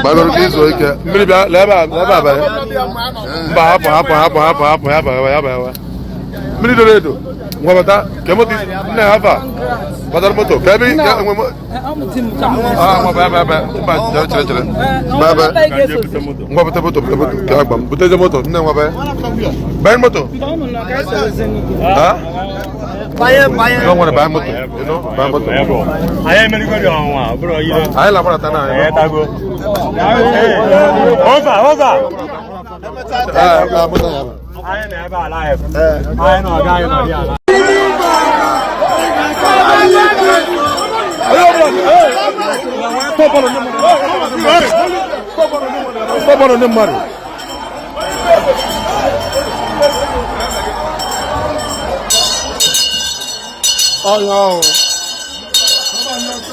Gbagoro ka izuo ike. Mmiri bịa, lee ebe a, lee ebe a banye. Mba, hapụ, hapụ, hapụ, hapụ, hapụ, ya banye, ya banye. Mmiri doro edo. Ngwa bata, ka moto isi, nne ha afa. Batara moto, ka ebe ka enwe mo. Ah, ngwa banye, banye, banye. Mba, chere, chere, chere. Banye, banye. Ngwa bute moto, bute moto, ka agba m. Buteze moto, nne ngwa banye. Banye moto. Ha? Don't worry, banye moto. You know, banye moto. Anyị emerigoro ọnwa, ọ bụrụ ihe. Anyị lagbara na anyị. Anyị tago. Over, over. Ah, ah, moto ya. Anyị nọ ebe a live. Anyị nọ ọga, anyị nọ dị ala. Stọbọnụ ndị mmadụ. Ọhịa ọhụụ.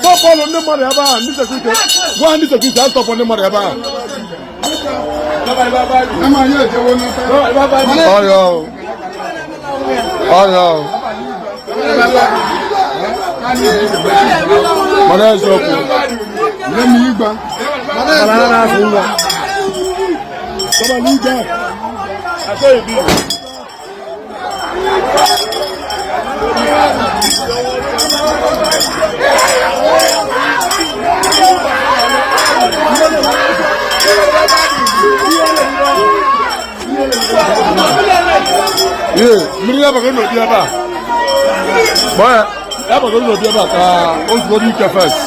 Stọbọnụ ndị mmadụ ebe a, ndị security. Gwa ndị security a stọpụ ndị mmadụ ebe a. Ọhịa ọhụụ. Ọhịa ọhụụ. Mana eziokwu. Ee, mmiri ya bago n'obi ebe a. Gbaa ya, ya bago n'obi ebe a ka o zuo ike first.